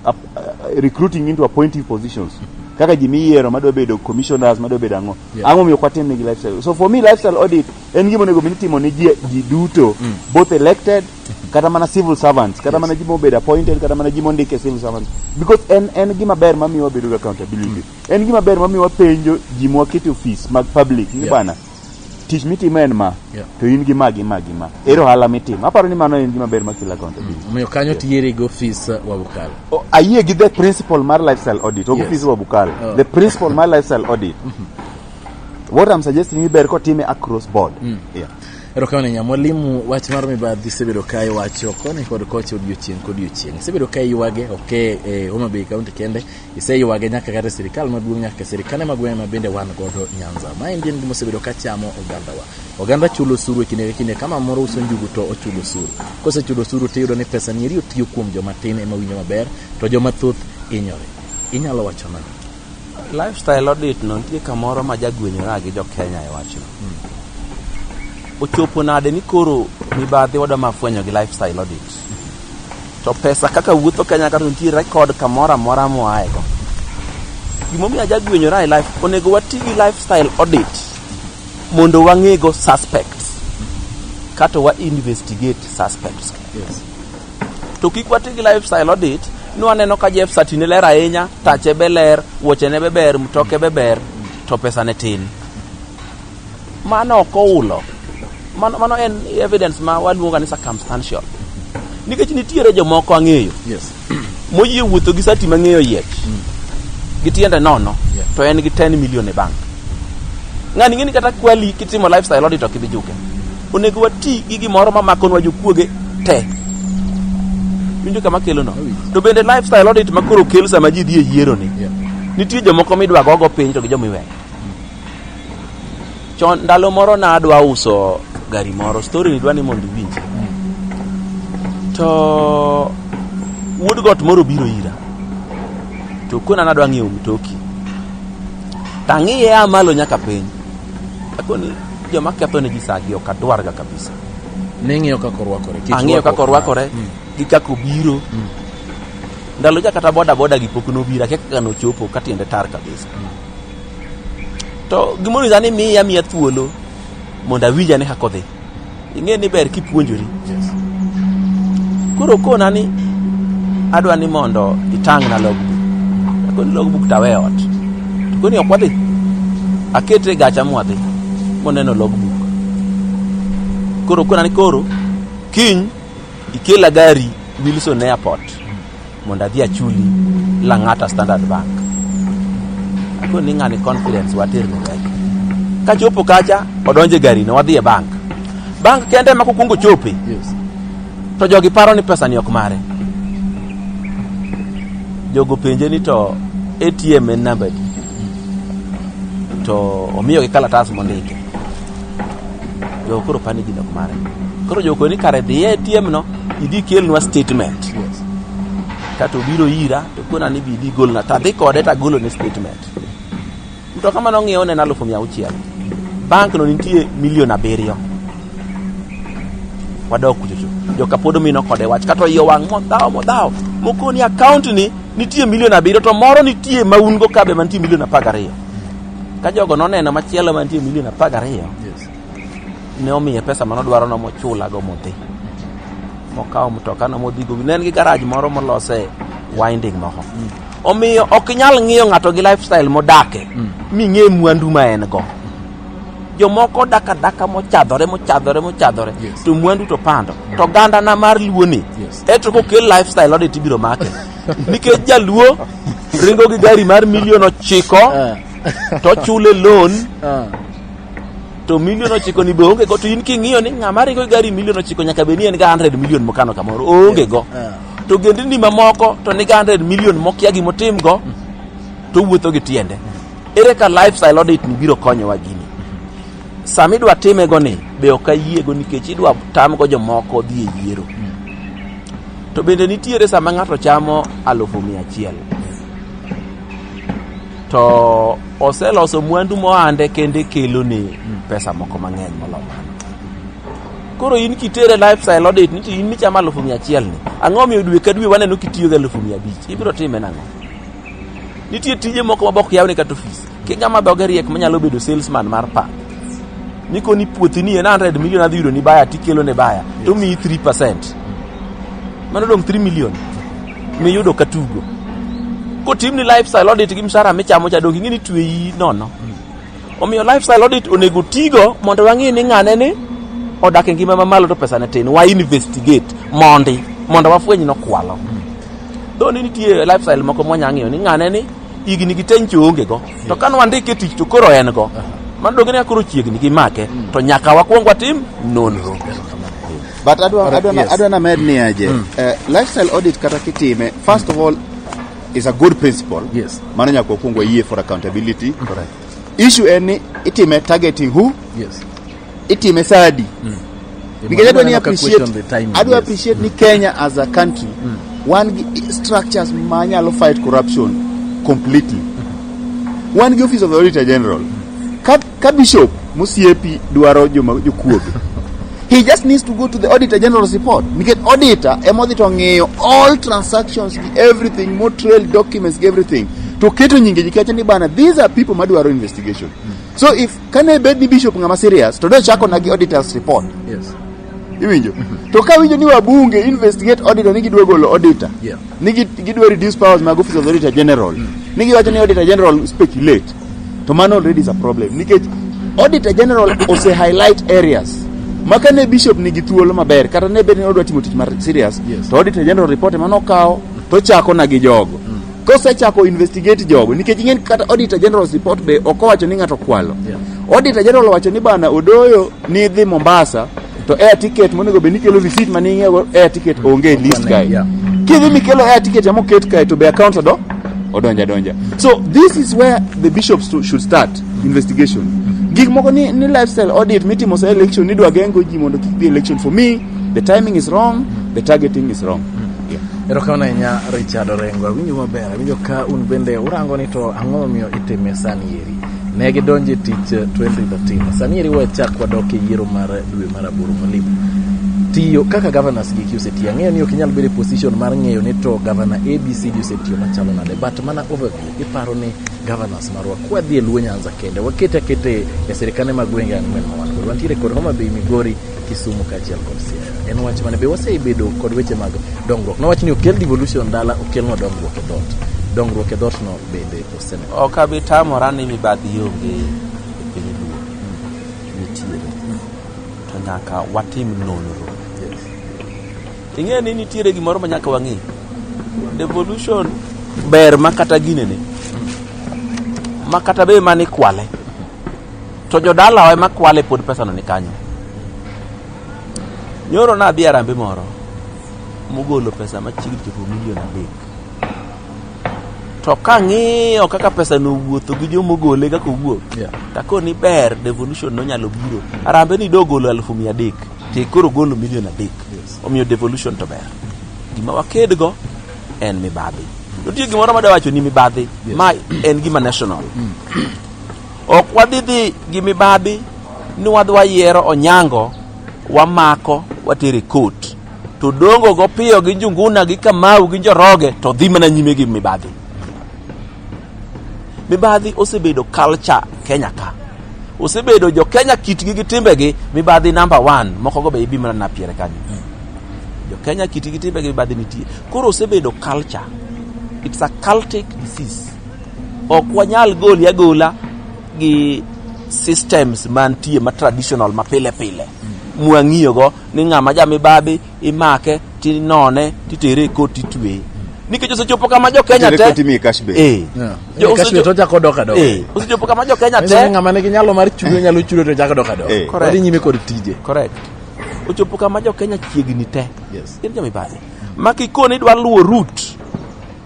recruiting into appointive positions, kaka ji miyiero madwa bedo commissioners, madwa bedo ang'o? Ang'o miyo ok watim negi lifestyle? So for me, lifestyle audit en gima onego bed ni itimo ne ji duto, both elected kata mana civil servants, kata mana ji mobedo appointed, kata mana ji mondik e civil servants, because en gima ber mamiyo wabedo gi accountability, en gima ber mamiyo wapenjo ji mwaketo e ofis mag public ni bana, tich mitimo en ma, to in gi ma gi ma gi ma, ere ohala mitimo? Aparo ni mano en gima ber makelo accountability. Omiyo kanyo tiyieri gi ofis Wabukala. Ayie gi the principle mar lifestyle audit, ok ofis Wabukala. The principle mar lifestyle audit, what I'm suggesting ni ber kotime across board, yeah. Erokamano ahinya mwalimu. Wach mar mibadhi isebedo ka iwacho koni kod kocha odiochieng' kodiochieng'. Isebedo ka iywage ok e Homa Bay County kende, iseywage nyaka kata e sirikal maduong' nyaka e sirikande mag gwenge ma bende wan godo Nyanza. Ma en gima osebedo ka chamo ogandawa. Oganda chulo osuru e kinde ka kinde ka mama moro uso njugu to ochulo osuru. Kosechulo osuru tiyudo ni pesa ni eri otiyo kuom joma tin ema winjo maber to joma thoth hinyore. Inyalo wacho nang'o? Lifestyle audit no nitie kamoro ma jagwenyora gi jo Kenya e wachno. Ochopo nade ni koro mibadhi wadwa ma fwenyo gi lifestyle audit? To pesa kaka wuotho Kenya ka to nitie record kamoro amora moae go. Gimomiyo ajagwenyora e life, onego wati gi lifestyle audit mondo wang'ego suspects kata wa investigate suspects. To kik wati gi lifestyle audit ni waneno ka Jeff satine ler ahinya, tache be ler, wuochene be ber, mtoke be ber, to pesa ne tin. Mano ok oulo. Mano en evidence ma waluongo ni circumstantial. Nikech nitiere jomoko ang'eyo moyie wuotho gi sati mang'eyo yiech gi tiende nono to en gi 10 million e bank. Ng'ani ng'eni kata kwali kitimo lifestyle audit ok ibi juke. Onego wati gi gimoro mamakonwa jokuoge te. Winjo kama kelo no. To bende lifestyle audit ma koro kel sama ji dhi e yiero ni. Nitie jomoko midwa gogo piny to gi joma iweyo. Chon ndalo moro nadwa uso gari moro, story ni dwa ni mondo iwinji. To wuod got moro biro ira. To kona nadwa ng'iewo mtoki. Tang'iye a malo nyaka piny. Akoni Joma ketho ne ji sagi ok adwarga kabisa. Ning'iyo kaka orwakore. Kit Ang'iyo kaka rwakruok orwakore gi kaka obiro. Ndalo cha kata boda boda gi pok nobiro, akia kaka nochopo ka tiende tar kabisa. To gimoro ni miya thuolo mondo awinj ane kaka odhi. Ing'e ni ber kipuonjori. Yes. Koro kona ni adwa ni mondo itang'na logbook. Akoni logbook to awe ot. To koni ok wadhi. Akete e gacha mwadhi moneno logbook. Koro kona ni koro kiny ikela gari Wilson Airport mondo adhi achuli Lang'ata Standard Bank. Akoni ni ng'ani confidence water ne ndege. Kachopo kacha odonjo e gari no wadhi e bank. Bank kende ema kokwongo chope Yes. to jogi paro ni pesa ni ok mare. Jogo penje ni to ATM en namba adi? To omiyogi kalatas mondike. Jogo koro paro ni gino ok mare. Koro jogo koni kare dhi e ATM no idhi kelnwa statement. Yes. Kato obiro ira to kona ni bi idhi golna to adhi kode to agolone statement. Mtoka mane ong'iewo ne en 600,000. Bank no nitie 7 million. Wadok kuchocho. Joka pod omino kode wach kata iye owang' modhawo modhawo. Mokoni account ni nitie 7 million to moro nitie ma un go kabe mantie 12 million. Ka jogo noneno machielo mantie 12 million Yes. ne omiye pesa manodwaro no mochula go modhi. Mokawo mtoka no modhi go. Ne en gi garage moro molose winding moko. Omiyo ok inyal ng'iyo ng'ato gi lifestyle modake ming'e mwandu ma en go. Jomoko dak adaka mochadhore mochadhore mochadhore Yes. to mwandu to pando. To oganda na mar luo ni Yes. eto kokel lifestyle audit ibiro make. Nikech jaluo ringo gi gari mar 9 million to chule loan to 9 million ni be onge go to in king'iyo ni ng'ama ringo gi gari 9 million nyaka bed ni en ga 100 million mokano kamoro oonge go. To gendni mamoko to nigi 100 million mokia gimotim go to wuotho gi tiende. Ere ka lifestyle audit ni biro konyowa gini? Sama idwa time go ni be ok ayiego nikech idwa tamgo jomoko dhi e yiero. To bende nitiere sama ng'ato chamo 100,000 to oseloso mwandu mohande kende kelone pesa moko mang'eny molo mano. Koro in kitere lifestyle audit ni to in michamo 100,000 ni ang'o miyo dwe ka dwe waneno kitiyo gi 500,000 ibiro time nang'o? Nitie tije moko ma bok yawne kata ofis. Ki ng'ama dhoge riek manyalo bedo salesman mar pap. Nikoni puothi ni en 100 million adhi yudo ni baya tikelo ne baya to miyi 3%. Mano dong' 3 million miyudo ka tugo. Kotimni lifestyle audit gi mshahara michamo cha dong' ing'e ni tweyi nono. Omiyo lifestyle audit onego tigo mondo wang'e ni ng'ane ni odak e ngima mamalo to pesa ne tin. Wa investigate mondi mondo wafweny nokwalo. Though ni nitie lifestyle moko mwanya ng'iyo ni ng'ane ni higni gi te nyicho oonge go. To ka nwandike e tich to koro en go. Mano donge ni koro chiegni gi make to nyaka wakwong watim nonro. But adwa Alright, adwa yes. adwa na med ni aje. Lifestyle audit kata kitime, first of all is a good principle. Yes. Mano nyaka wakwong wayie for accountability. Correct. Issue en ni itime targeting who? Yes. Itime sadi. Because adwa ni Aneno ka appreciate question the timing, adwa yes. appreciate ni Kenya as a country wan gi structures manyalo fight corruption completely. Wan gi office of the auditor general. Ka bishop mosiepi dwaro joma jokuoge he just needs to go to the auditor general's report nikech auditor ema odhi to ng'iyo all transactions gi everything mo trail documents gi everything to keto nyinge ji kacha ni bana these are people madwaro investigation so if kane bed ni bishop ng'ama serious to dochako na gi auditor's report. Yes. Iwinjo to ka winjo ni wabunge investigate auditor ni gidwa golo auditor ni gidwa reduce powers mag office of the auditor general ni giwacho ni auditor general speculate to mano already is a problem nikech auditor general ose highlight areas ma kane bishop nigi thuolo maber kata ne bed ni odwa timo tich mar serious to auditor general report ema nokawo to chako na gi jogo kosechako investigate jogo nikech ing'eni kata auditor general's report be ok owacho ni ng'ato kwalo. Auditor general owacho ni bana Odoyo ni dhi Mombasa to air ticket monego bed ni kelo receipt mane ing'iewo air ticket onge e list kae. Kidhi mikelo air ticket ema oket kae to be accounts odo odonja donja. So this is where the bishops should start investigation. Gik moko ni lifestyle audit mitimo sa election nidwa geng'o ji mondo kik dhi election for me the timing is wrong, the targeting is wrong. Yeah. Erokamano ahinya Richard Orengo, awinjo maber, awinjo ka un bende urango ni to ang'o momiyo itime sani eri. Ne gidonjo e tich 2013. Sani eri wachak wadok e yiero mar dwe mar aboro mwalimu. Tiyo kaka governors gi osetiyo. Ang'eyo ni ok inyal bedo e position mar ng'eyo ni to governor ABCD osetiyo machalo nade. But mana overview, iparo ni governors marwa kwadhi e Luo Nyanza kende, wakete akete e sirikande mag gwenge ang'wen ma wan godo. Wantiere kod Homa Bay, Migori, Kisumu kaachiel kod Siaya. En wach mane be wasebedo kod weche mag dongruok. Nowach ni okel devolution dala, okelnwa dongruok e dhoot. Dongruok e dhoot no bende oseneno. Ok abi tamora ni mibadhi onge e piny Luo. Nitiere. To nyaka watim nonro. Yes. Ing'eyo ni nitiere gimoro ma nyaka wang'e. Devolution ber ma kata ginene. Ma kata be mane ikwale. To jodalawa ema kwale pod pesano ni kanyo. Nyoro nadhi e Harambee moro mogolo pesa machiegni chopo milion 3. To kang'iyo kaka pesa no owuotho gi jomogole kaka owuok, Yeah. takoni ber devolution nonyalo biro. Harambee ni dogolo 300,000, to koro ogolo milion 3. Yes. Omiyo devolution to ber. Gima wakedgo en mibadhi. Nitie gimoro madwa wacho ni mibadhi, Yes. ma en gima national. Ok wadhi dhi gi mibadhi ni wadhi wayiero Onyango, wamako, watere court. To dongo go piyo gi Njuguna gi Kamau gi Njoroge to dhi mana nyime gi mibadhi. Mibadhi osebedo culture Kenya ka. Osebedo jo Kenya kitgi gi timbegi mibadhi number 1 moko go be ibi mana napiere kanyo. Jo Kenya kitgi gi timbegi mibadhi nitie. Koro osebedo culture. It's a cultic disease. Ok wanyal goli agola gi systems mantie ma traditional ma pile pile. Mwang'iyo go ni ng'ama ja mibadhi imake tinone titere e court titweye. Nikech osechopo kama jo Kenya Titere te court imiye cash bail. Eh. Yeah. Jo- Cash bail to ochako dok adoka. Osechopo kama jo Kenya Nyiso ni te ng'ama nigi nyalo mar chudo nyalo chudo to chako dok adoka. Eh. Odhi nyime kod tije. Correct. Ochopo kama jo Kenya chiegni te. Yes. Gin jomibadhi. Ma kikoni idwa luwo route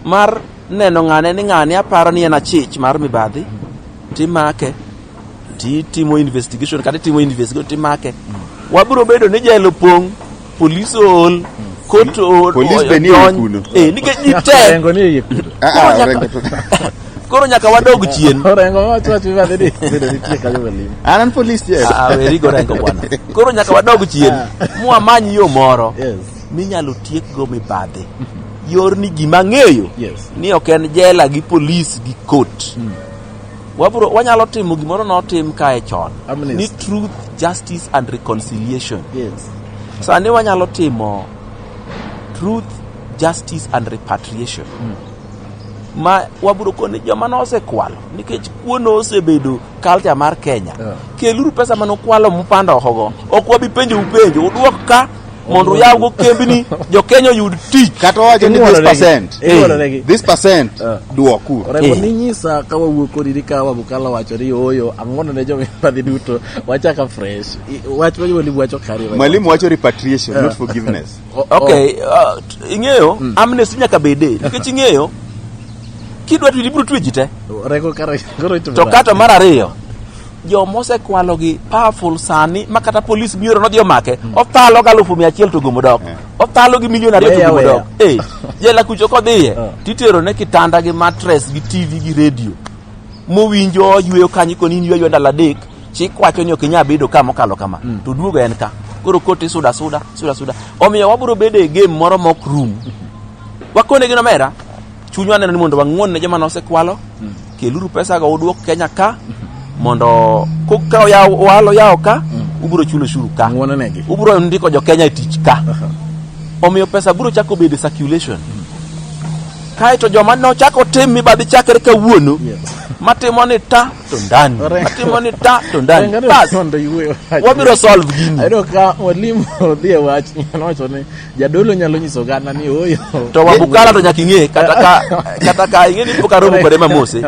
mar neno ng'ane ni ng'ane aparo ni en achich mar mibadhi timake titimo investigation kata itimo investigation timake. Wabiro bedo ni jela opong', polis ool, court ool, Polis be nie ojony. kuno. Nikech ji te. Orengo ni e iye kuno. Ah, Koro ah, nyaka- Orengo to- Koro nyaka wadog chien. Orengo wacho wach mibadhi ni bedo nitie kanyo mwalimu. An an polis yes. Ah, weri go Orengo bwana. Koro nyaka wadog chien. Mwamany yo moro Yes. minyalo tiekgo mibadhi. Yor ni gima ang'eyo Yes. ni ok en jela gi polis gi court. Wabro wanyalo timo gimoro notim kae chon. Amnesty. Ni truth, justice and reconciliation. Yes. Sani wanyalo timo truth, justice and repatriation. Ma wabro koni joma nosekwalo nikech kuono osebedo culture mar Kenya. Yeah. Keluru pesa manokwalo mupando oko go. Ok wabi penjo upenjo, uduok ka mondo uyaw go kembni, jo Kenya oyud tich. Kata wawacho ni this Ing'uono negi. percent. Ing'uono negi. This percent Ah. duoku. Orengo Eh. ninyisa ka wawuok kodi ni ka Wabukala wacho ni ooyo ang'wono ne jomibadhi duto wachaka fresh. Wach ma mwalimu wacho kare. Mwalimu wacho repatriation, not forgiveness. Okay, ing'eyo amnesty nyaka bede nikech ing'eyo kidwa twe ibiro twe ji te. Orengo kare koro itimo To nade? kata mar ariyo jomosekwalo gi powerful sani ma kata polis mioro nodhi omake othalo gi 100,000 to gomo dok othalo gi milion 2 to Weya, gomo weya. dok eh jela kucho kodhiye titero ne kitanda gi mattress gi TV gi radio mowinjo oyweyo kanyo koni in yweyo ndalo 3 chik wacho ni ok inyal bedo ka mokalo kama to duogo en ka koro koti suda suda suda suda omiyo wabiro bedo e game moro mok rum wakone gi nomera chunywa neno ni mondo wang'uon ne joma nosekwalo keluru pesa go uduok Kenya ka mondo ka oyaw ohala oyaw ka ubiro chulo ushuru ka Ng'uono negi. ubiro ndiko jo Kenya e tich ka omiyo pesa biro chako bedo e circulation kaeto joma nochako tim mibadhi chakre kawuono Yes. matimo ni ta to ndani Orengo. matimo ni ta to ndani Orengo bas mondo iwuoyo wach. wabiro solve gini Ayudo ka mwalimu odhi e wach nowacho ni jadolo nyalo nyiso oganda ni ooyo. to Wabukala to nyaka ing'e kata ka ing'e ni pok aromo kode mamose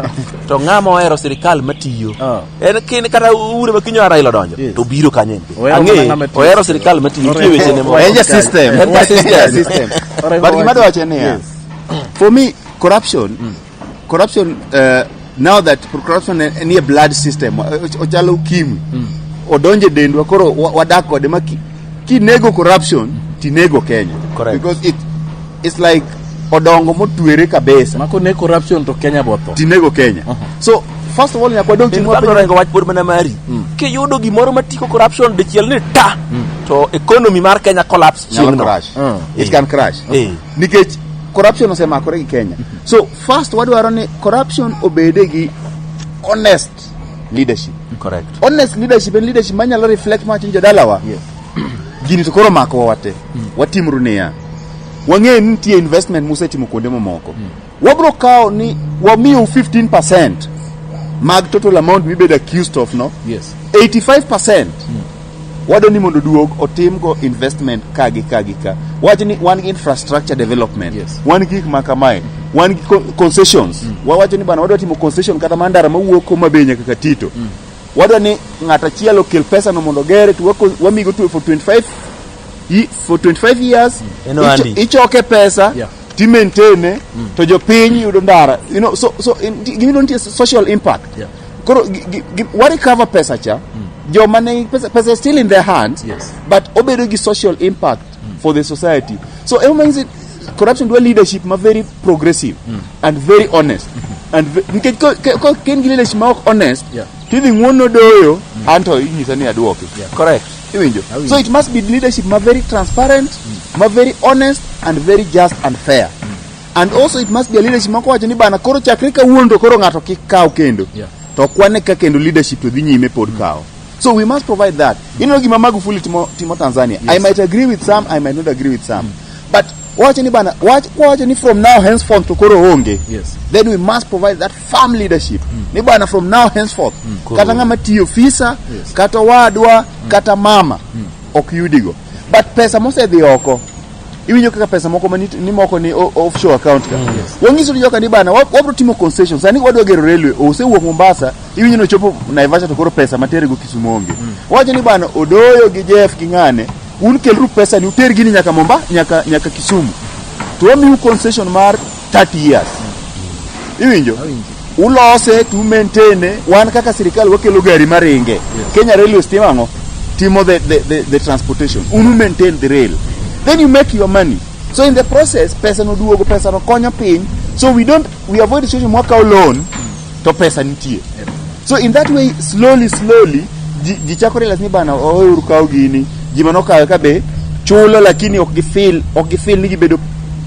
to ng'ama ohero sirikal matiyo Ah. en kin kata ure ma kinyo Raila odonjo Yes. to biro kanyo en be Ohero ang'e mana ng'ama tiyo. ohero sirikal matiyo nitie Orengo- weche ne moko En ja system. En ja system. system. Orengo But gima wacho- dwacho en niya, Yes. for me corruption corruption now that corruption en nie blood system ochalo ukimwi odonje e dendwa koro wadak kode ma kinego corruption tinego Kenya. Correct. Because it's like odongo motwere kabisa. Mako ne corruption to Kenya botho. Tinego Kenya. So First of all, nyaka wadog chien. In fact, Orengo wach pod mana mari. Kiyudo gimoro matiko corruption dichiel ni ta, to economy mar Kenya collapse Nyalo chieng'no. crash. It Eh. can crash. Eh. Nikech corruption osemakore gi Kenya. So first wadwaro ni corruption obede gi honest leadership. Correct. Honest leadership en leadership manyalo reflect mawacho ni jodalawa. Yes. Gini to koro makowa wate. Watimru niya. Wang'eyo ni nitie investment musetimo kuonde mamoko. Wabro kawo ni wamiu 15% mag total amount mibedo accused of no. Yes. 85% wadwa ni mondo duog otimgo investment ka gi ka gi ka. Wach ni wan gi infrastructure development. Yes. Wan gi gik ma kamae. Wan gi concessions. Wawacho ni bana wadwa timo concession kata mar ndara mawuok Homa Bay nyaka Katito. Wadwa ni ng'at achiel okel pesa no mondo ogere to wamigo to for 25 for 25 years. En ohandi. Ichoke pesa ti maintain to jopiny yudo ndara, so gimiluongo nitie social impact. Koro wa recover pesa cha, joma ne pesa, pesa is still in their hands, but obedo gi social impact for the society. So ema manyiso corruption dwa leadership ma very progressive and very honest and nikech ko ken gi leadership ma ok honest, tidhi ng'uono doyo anto inyisa ni aduoki. Correct. Iwinjo? Awinjo. So it must be leadership ma very transparent, ma very honest and very just and fair. And also it must be a leadership ma kowacho ni bana koro chakre kawuono to koro ng'ato kik kaw kendo, to ok wane ka kendo leadership to dhi nyime pod kawo. So we must provide that. Ineno gima Magufuli timo Tanzania? I might agree with some, I might not agree with some, but wacho ni bana wach kwawacho ni from now henceforth to koro onge, then we must provide that firm leadership ni bana from now henceforth kata ng'ama tiyo fisa, kata wadwa, kata mama ok yudigo. But pesa mosedhi oko, iwinjo kaka pesa moko mani ni moko ni offshore account ka, wanyiso ni joka ni bana wabro timo concession. Sani wadwa gero railway, osewuok Mombasa, iwinjo ni ochopo Naivasha to koro pesa matere go Kisumu onge. Wacho ni bana Odoyo gi Jeff gi ng'ane, un kelru pesa ni uter gini nyaka Momba, nyaka Kisumu, to wamiu concession mar 30 years. Iwinjo? Ulose to maintain. Wan kaka sirikal wakelo gari maringe. Kenya Railways timo ang'o? Timo the transportation. Unu maintain the rail, then you make your money. So in the process pesa no duogo, pesa no konyo piny. So we don't, we avoid the situation mwakawo loan to pesa nitie. So in that way, slowly slowly ji chako realize ni bana oweuru kawo gini. Ji manokawe ka be chulo, lakini ok gifeel ni gibedo,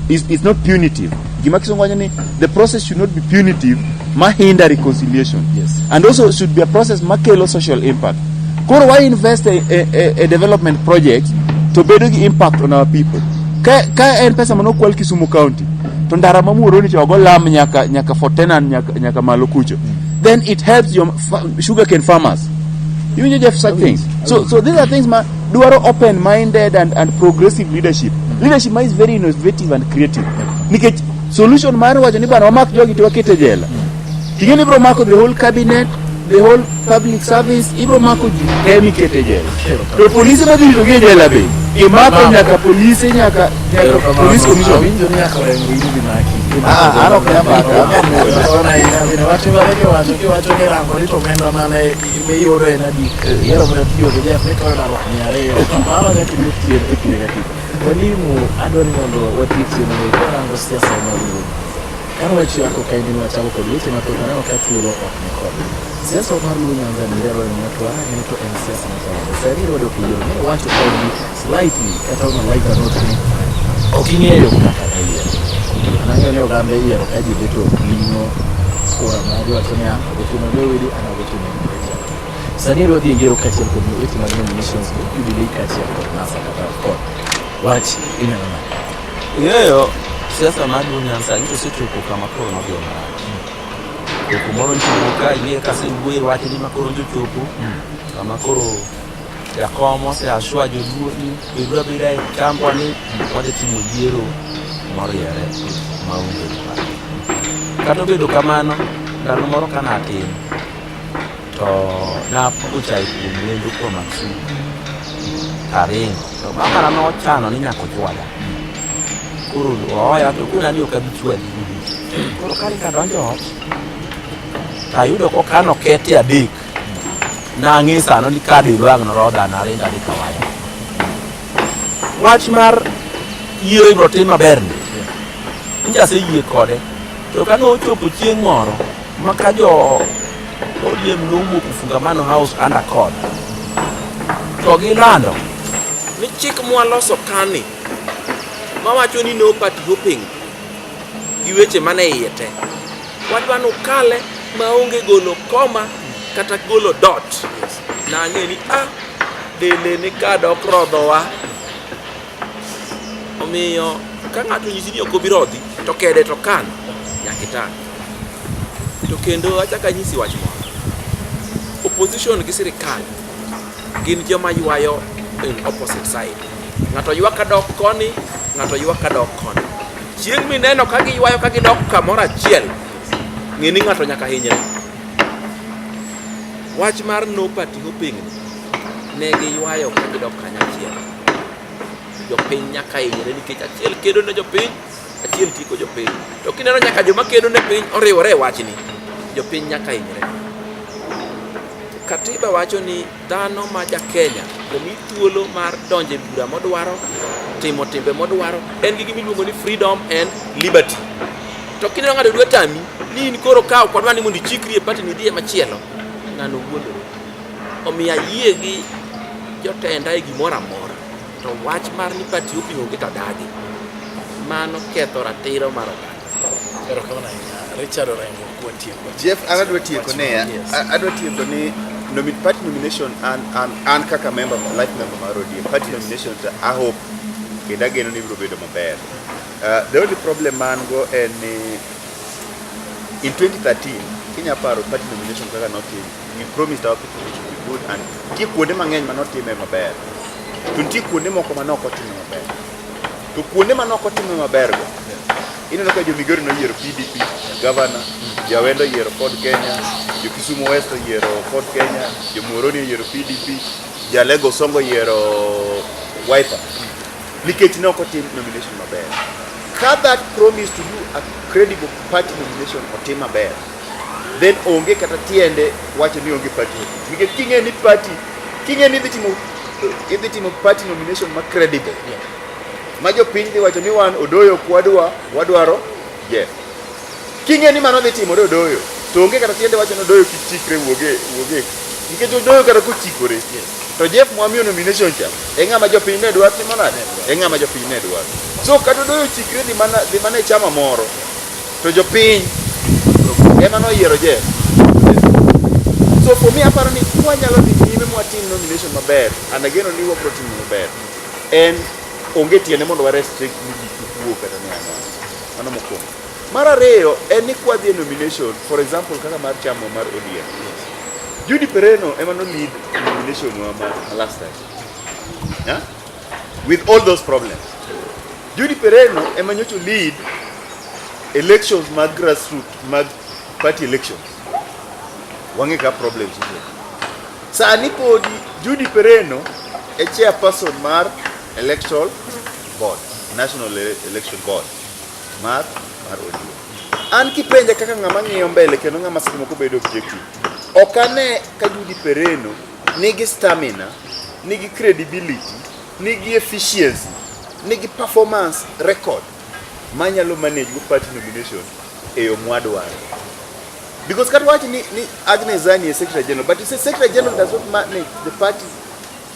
it's not punitive. Gima kisungu wacho ni the process should not be punitive ma hinder reconciliation. And also should be a process makelo social impact. Koro why invest a development project to bedo gi impact on our people? Ka en pesa manokwal Kisumu County to ndara ma Muhoroni cha ogo lam nyaka Fort Tenan, nyaka malo kucho, then it helps your sugarcane farmers. Iwinjo, Jeff? Such things. So these are things ma dwaro open minded and progressive leadership, leadership ma is very innovative and creative, nikech solution mar wacho ni bana wamak jogi to wakete jela, ting'e ni ibro mako the whole cabinet, the whole public service, ibro mako ji te mikete jela, to polise madhi ritogi e jela be imako, nyaka polise, nyaka police commission. Awinjo ni nyaka Orengo in dhi maki. Ah, an ok nyal maka. Ahinya wach mane kiwacho kiwacho ni rango ni to omenda mane miyudo en adi, yiero mana tiyo gi Jeff ni kawo lalruok 200. Mano nyaka iduok chien e kinde ka kinde. Mwalimu, adwaro ni mondo watiek chenro ni kwarango siasa mar Luo. Kane wachako kaendi ne wachako kod weche mathoth, aneno ka thuolo ok ni kodwa. Siasa mar Luo Nyanza ni dwaro ni ng'ato ni to en siasa machalo nade. Sani idwa dok e yiero, ne iwacho kaendi slightly kata on a lighter note ni ok ing'eyo kaka ne yiero. An ang'eyo ni oganda iyiero ka ji dhi to ling'o kura ma giwacho ni an agocho ne Dawidi, an agocho ne Richard. Sani idwa dhi e yiero kaachiel kod weche mag nominations go Jubilee kaachiel kod NASA kata kod wach ineno nade? Ing'eyo siasa mar Luo Nyanza nyocha osechopo kama koro nodhi marach. To kumoro nchopo ka ing'e kasewuoye wach ni makoro njochopo kama koro jakom oseashua joluo ni bedu abeda e kambwa ni wadhi timo yiero moriere maonge mibadhi. Kata obedo kamano, ndalo moro ka natin to napuko chai kuom lendo kuom Aksu taringo to mama nochano ni nyaka ochwada. Koro oya to kona ni ok abi chwadi. Koro karingo adonjo ot tayudo kokano kete adek. Nang'e sano ni ka dendo ang' norodha naringo adhi kawaya. Wach mar yiero ibiro tim maber ni nyicha aseyie kode, to ka nochopo chieng' moro ma ka jo ODM nowuok Ufungamano House under CORD to gilando ni chik mwaloso kani mawacho ni no party hopping gi weche mane iye te wadwa nukale maonge golo koma kata golo dot. Nang'e ni a dende ni ka dok rodhowa. Omiyo ka ng'ato onyisi ni ok obi rodhi to kede to kan nyaka itang'. To kendo achako anyisi wach moro. Opposition gi sirikal gin joma ywayo in opposite side. Ng'ato ywak ka dok koni, ng'ato ywak ka dok koni. Chieng' mineno ka giywayo ka gidok kamoro achiel, ng'e ni ng'ato nyaka hinyre. Wach mar no party hopping ni ne giywayo ka gidok kanyachiel. Jopiny nyaka hinyre nikech achiel kedo ne jopiny, achiel tieko jopiny. To kineno nyaka joma kedo ne piny oriwore e wachni, jopiny nyaka hinyre. Katiba wacho ni dhano ma ja Kenya omi thuolo mar donjo e bura modwaro, timo timbe modwaro, en gi gima iluongo ni freedom and liberty. To kineno ng'ato dwa tami ni in koro ka ok wadwa ni mondo ichikri e party ni idhi e machielo, ng'ano wuondore. Omiyo ayie gi jotenda e gimoro amora. To wach mar ni party hopping onge to adagi. Mano ketho ratiro mar oganda. Erokamano ahinya. Richard Orengo kwatieko. Jeff, an adwa tieko ne Yes. adwa tieko ni party nomination an kaka member, life member mar ODM, party nomination to I hope kendo ageno ni biro bedo maber. The only problem ma an go en ni in 2013 kinya paro party nomination kaka notim, we promised our people it should be good and nitie kuonde mang'eny manotime maber to nitie kuonde moko manok otime maber to kuonde manok otime maber go ineno ka jo Migori noyiero PDP governor, jo Awendo oyiero Ford Kenya, jo Kisumu West oyiero Ford Kenya, jo Muhoroni oyiero PDP, Jalego Songo oyiero Wiper nikech ne ok otim nomination maber. Ka that promise to do a credible party nomination otim maber, then onge kata tiende wacho ni onge party nikech king'e ni party king'e ni idhi timo party nomination ma credible ma jopiny dhi wacho ni wan Odoyo ok wadwa, wadwaro Jeff. King'e ni mano dhi timore Odoyo, to onge kata tiende wacho ni Odoyo kik chikre wuoge nikech Odoyo kata kochikore to Jeff mwamiyo nomination cha e ng'ama jopiny ne dwaro timo nade, e ng'ama jopiny ne dwaro. So kata Odoyo chikre dhi mana e chama moro to jopiny ema noyiero Jeff. So for me aparo ni kwanyalo dhi nyime mwatim nomination maber and ageno ni wabro timo maber en onge tiende mondo wa restrict ni ji kik wuo kata ni ang'o. Mano mokwongo. Mar ariyo en ni kwadhi e nomination, for example kaka mar chama mar ODM, Judy Pereno ema no lead nomination wa ma last time, yeah? With all those problems, Judy Pereno ema nyocha lead elections mag grassroots mag party elections. Wang'e ka problems nitie. Sani podi Judy Pereno e chairperson mar electoral board, National Election Board mar ODM. An kipenja kaka ng'ama ng'iyo mbele kendo ng'ama seche moko bedo objective, ok ane ka Judy Pereno nigi stamina, nigi credibility, nigi efficiency, nigi performance record manyalo manage go party nomination e yo mwadwaro. Because kata wach ni Agnes Zani is Secretary General, but you say Secretary General does not manage the party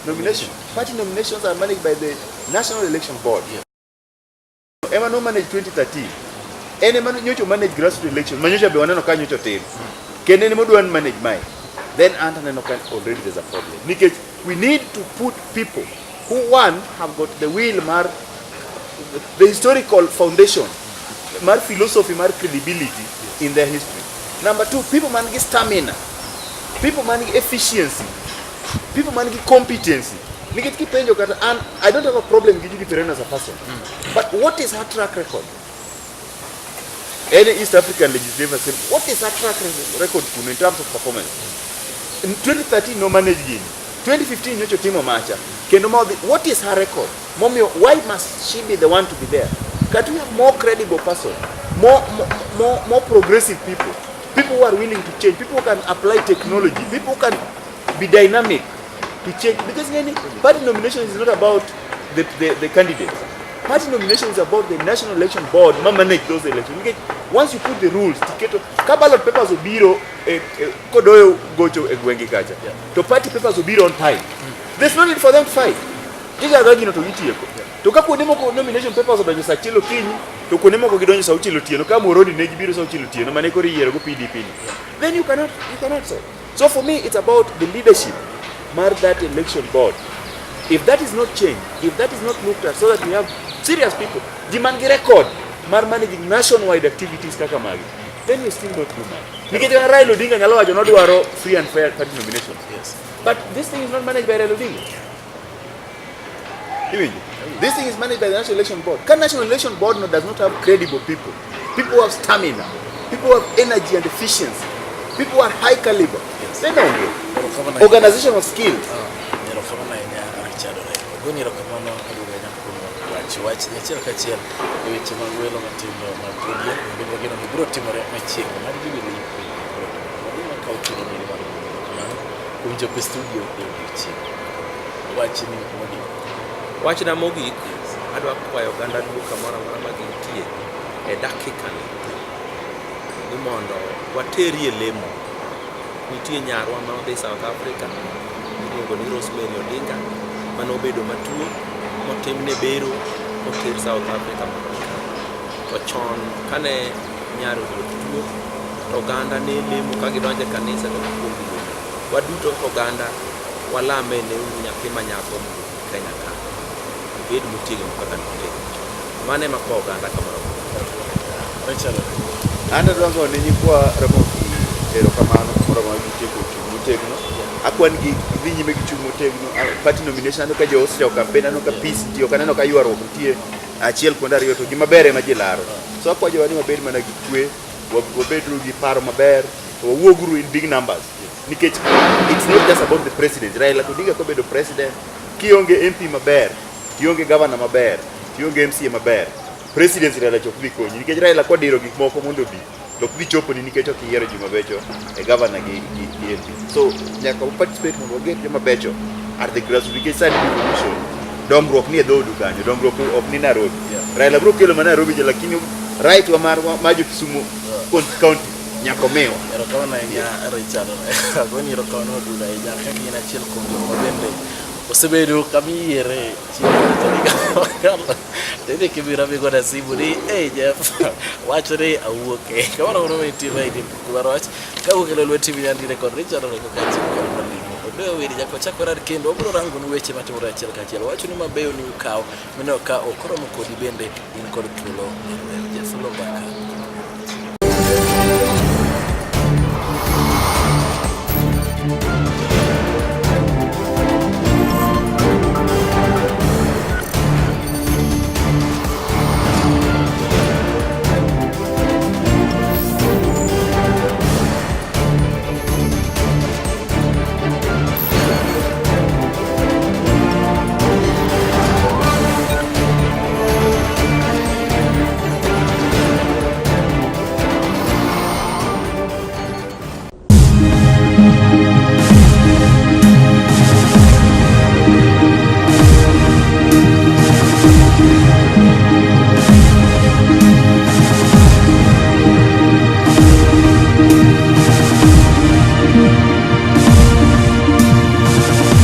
nomination. Party nominations are managed by the National Election Board. Ema no manage 2013. En ema nyocha manage grassroots elections. Ma nyocha be waneno ka nyocha otim. Kendo en ema odwa ni manage mae. Then ant aneno ka already there's a problem. Nikech we need to put people who, one, have got the will mar the historical foundation mar philosophy mar credibility in their history. Number two, people man gi stamina, people man gi efficiency, people man gi competency. Nikech kipenjo kata an, I don't have a problem gi Judy Pereno as a person. But what is her track record? Any East African Legislative Assembly, what is her track record kuno in terms of performance? In 2013 no manage gini. 2015 nyocha timo macha. Kendo ma odhi- what is her record? Momiyo, why must she be the one to be there? Can't we have more credible person, more progressive people, people who are willing to change, people who can apply technology, people who can be dynamic to change? Because ngeni, party nomination is not about the candidates. Party nomination is about the National Election Board ma manage those elections. Nikech once you put the rules, tiketo ka ballot papers obiro kodoyo gocho e gwenge kacha. To party papers obiro on time. There's no need for them to fight. Gigaga gino to gitieko. To ka kuonde moko nomination papers odonjo saa achiel okinyi, to kuonde moko gidonjo saa auchiel otieno, ka Muhoroni ne gibiro saa auchiel otieno, mane koro iyiero go PDP ni. Then you cannot solve. So for me, it's about the leadership mar that election board. If that is not changed, if that is not looked at, so that we have serious people, ji man gi record mar managing nationwide activities kaka magi, then we still not do much. Nikech kata Raila Odinga nyalo wacho nodwaro free and fair party nominations. But this thing is not managed by Raila Odinga. Iwinjo? This thing is managed by the National Election Board. Ka National Election Board no does not have credible people, people who have stamina, people who have energy and efficiency, people who are high caliber, then onge. Erokamano. Organizational skills. Erokamano ahinya, Richard Orengo. Agoni erokamano aduogo ahinya kuom wach achiel kachiel e weche mag welo matindo mag ODM bende wageno ni biro timore machiegni mar Jubilee. Wadhi makawo thuolo ni mar erokamano kuom chopo e studio e odiochieng'. Wachni mogik. Wachna mogik, adwa kwayo oganda Luo kamoro amora ma gintie e dakika ni ni mondo waterie lemo. Nitie nyarwa ma odhi South Africa miluongo ni Rosemary Odinga manobedo matuo motimne bero moter South Africa mondo okal. To chon kane nyar ruoth tuo to oganda ne lemo ka gidonjo e kanisa to gikuongo gilemo. Waduto kaka oganda walame ne uru nyathi ma nyako mondo obi Kenya ka obed motegno kaka notegno chon. Mano ema kwa oganda kamoro amora. Richard Orengo. An adwa go ne nyikwa Ramogi erokamano kamoro amora gintie kuom chung' motegno. Akwan gi dhi nyime gi chung' motegno. Party nomination aneno ka jo osechako campaign, aneno ka peace nitie, ok aneno ka ywaruok nitie achiel kuonde ariyo to gima ber ema ji laro. So akwa jowa ni wabed mana gi kwe, wabeduru gi paro maber, to wawuoguru in big numbers. Nikech it's not just about the president. Raila Odinga kobedo president, kionge MP maber, kionge governor maber, kionge MCA maber, presidency Raila ok dhi konyi nikech Raila kodiro gik moko mondo obi to ok dhi choponi nikech ok iyiero ji mabecho e governor gi MP. So nyaka wa participate mondo waget joma becho at the grassroots nikech sani devolution dongruok ni e dhoodu kanyo, dongruok ok ni Nairobi. Raila biro kelo mana Nairobi ja lakini right wa mar jo Kisumu county nyaka omiwa. Erokamano ahinya, Richard Orengo. Agoni erokamano maduong' ahinya kaka in achiel kuom jok ma bende osebedo kamiyiere chieng' to idhi kibiro migona simu ni hey Jeff, wacho ni awuok e kamoro amora ma intie ma idhi mar wach kawuok e Lolwe TV. Nyantiere kod Richard Orengo kaachiel kod Mwalimu Odoyo Weri. Nyaka wachak warar kendo wabiro rangonu weche matimore achiel kachiel. Wacho ni mabeyo ni ukaw mineno ka ok oromo kodi bende in kod thuolo mar weyo. Jeff Lombaka.